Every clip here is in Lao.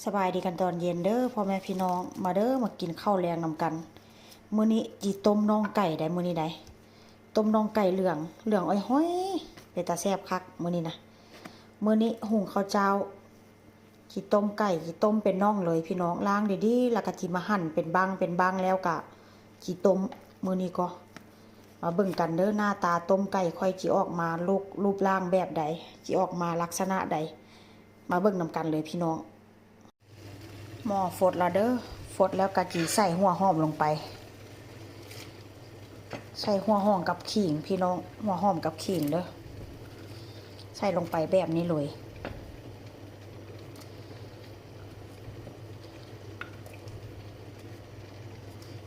ສະບາຍດີກັນຕອນເຢັນເດີ້ພໍ່ແມ່ພີ່ນ້ອງ ມາເດີ້ ມາກິນເຂົ້າແລງນຳກັນ. ມື້ນີ້ຈິຕົ້ມໜອງໄກ່ໄດ໋ ມື້ນີ້ໄດ໋ ຕົ້ມໜອງໄກ່ເຫຼືອງ ເຫຼືອງອ້ອຍໆ ເປັນຕາແຊບຄັກມື້ນີ້ນະ. ມື້ນີ້ຫຸງເຂົ້າເຈົ້າ ຊິຕົ້ມໄກ່ ຊິຕົ້ມເປັນໜອງເລີຍພີ່ນ້ອງ ລ້າງດີໆ ແລ້ວກະຊິມາຫັ່ນເປັນບັ້ງເປັນບັ້ງ ແລ້ວກະຊິຕົ້ມ. ມື້ນີ້ກໍມາເບິ່ງກັນເດີ້ ໜ້າຕາຕົ້ມໄກ່ຂ້ອຍຊິອອກມາ ລູກ ຮູບຮ່າງແບບໃດ ຊິອອກມາລັກສະນະໃດ ມາເບິ່ງນຳກັນເລີຍພີ່ນ້ອງ. ໝໍ້ຟົດລະເດີ້ ຟົດແລ້ວກະຊິໃສ່ຫົວຫອມລົງໄປ ໃສ່ຫົວຫອມກັບຂີງພີ່ນ້ອງ ຫົວຫອມກັບຂີງເດີ້ ໃສ່ລົງໄປແບບນີ້ເລີຍ.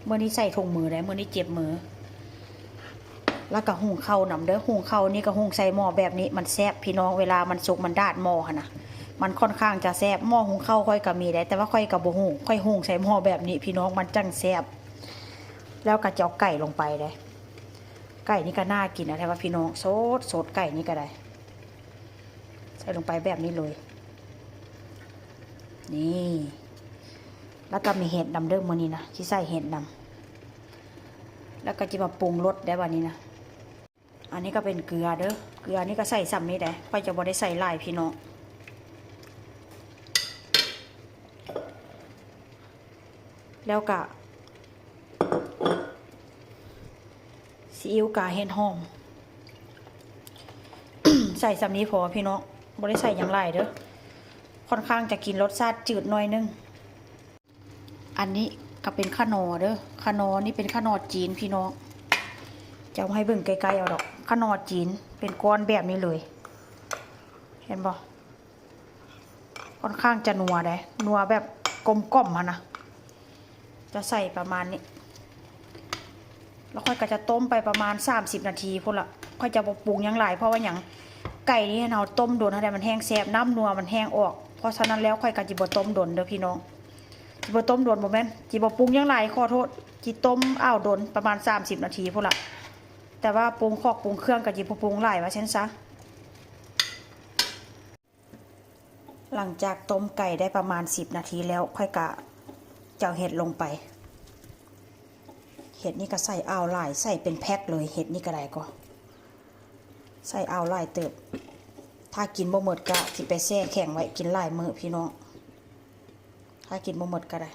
ມື້ນີ້ໃສ່ຖົງມືໄດ໋ ມື້ນີ້ເຈັບມື. ແລ້ວກະຫຸງເຂົ້ານຳເດີ້ ຫຸງເຂົ້ານີ້ກະຫຸງໃສ່ໝໍ້ແບບນີ້ ມັນແຊບພີ່ນ້ອງ ເວລາມັນສຸກມັນດາດໝໍ້ຫັ້ນນະ ມັນຂ້ອນຂ້າງຈະແຊບ. ໝໍ້ຫຸງເຂົ້າຂ້ອຍກະມີໄດ໋ ແຕ່ວ່າຂ້ອຍກະບໍ່ຫຸງ ຂ້ອຍຫຸງໃສ່ໝໍ້ແບບນີ້ພີ່ນ້ອງ ມັນຈັ່ງແຊບ. ແລ້ວກະຈະເອົາໄກ່ລົງໄປເດ້ ໄກ່ນີ້ກະໜ້າກິນແທ້ວ່າພີ່ນ້ອງ ສົດໆ ໄກ່ນີ້ກະໄດ້ ໃສ່ລົງໄປແບບນີ້ເລີຍ ນີ້. ແລ້ວກະມີເຫັດນຳເດີ້ ມື້ນີ້ນະ ຊິໃສ່ເຫັດນຳ ແລ້ວກະຊິມາປຸງລົດໄດ້ບາດນີ້ນະ. ອັນນີ້ກະເປັນເກືອເດີ້ ເກືອນີ້ກະໃສ່ຊ່ຳນີ້ໄດ໋ ຂ້ອຍຈະບໍ່ໄດ້ໃສ່ຫຼາຍພີ່ນ້ອງ. ແລ້ວກະ ຊີອິ້ວກາເຫັດຫອມ ໃສ່ຊ່ຳນີ້ພໍພີ່ນ້ອງ ບໍ່ໄດ້ໃສ່ຫຍັງຫຼາຍເດີ້ ຂ້ອນຂ້າງຈະກິນລົດຊາດຈືດໜ້ອຍໜຶ່ງ. ອັນນີ້ກະເປັນຂະໜໍເດີ້ ຂະໜໍນີ້ເປັນຂະໜໍຈີນພີ່ນ້ອງ ຈະເອົາໃຫ້ເບິ່ງໃກ້ໆ ເອົາດອກ ຂະໜໍຈີນເປັນກ້ອນແບບນີ້ເລີຍ ເຫັນບໍ່? ຂ້ອນຂ້າງຈະນົວເດ້ ນົວແບບກົມກ່ອມຫັ້ນນະ ຈະໃສ່ປະມານນີ້ ແລ້ວຂ້ອຍກະຈະຕົ້ມໄປປະມານສາມສິບນາທີພຸ້ນລະ ຂ້ອຍຈະບໍ່ປຸງຫຍັງຫຼາຍ ເພາະວ່າຫຍັງ ໄກ່ນີ້ເຮົາຕົ້ມດົນເທົ່າໃດມັນແຮ່ງແຊບ ນ້ຳນົວມັນແຮ່ງອອກ. ເພາະສະນັ້ນແລ້ວຂ້ອຍກະຊິບໍ່ຕົ້ມດົນເດີ້ພີ່ນ້ອງ ຊິບໍ່ຕົ້ມດົນ ບໍ່ແມ່ນ ຊິບໍ່ປຸງຫຍັງຫຼາຍ ຂໍໂທດ ຊິຕົ້ມອ່າວດົນປະມານສາມສິບນາທີພຸ້ນລະ ແຕ່ວ່າປຸງຂອກປຸງເຄື່ອງກະຊິບໍ່ປຸງຫຼາຍວ່າຊັ້ນຊະ. ຫຼັງຈາກຕົ້ມໄກ່ໄດ້ປະມານສິບນາທີແລ້ວ ຂ້ອຍກະຈະເອົາເຫັດລົງໄປ ເຫັດນີ້ກະໃສ່ອ່າວຫຼາຍ ໃສ່ເປັນແພັກເລີຍ ເຫັດນີ້ກະໄດ້ກໍໃສ່ອ່າວຫຼາຍເຕີບ ຖ້າກິນບໍ່ໝົດກະຊິໄປແຊ່ແຂງໄວ້ກິນຫຼາຍມື້ພີ່ນ້ອງ ຖ້າກິນບໍ່ໝົດກະໄດ້.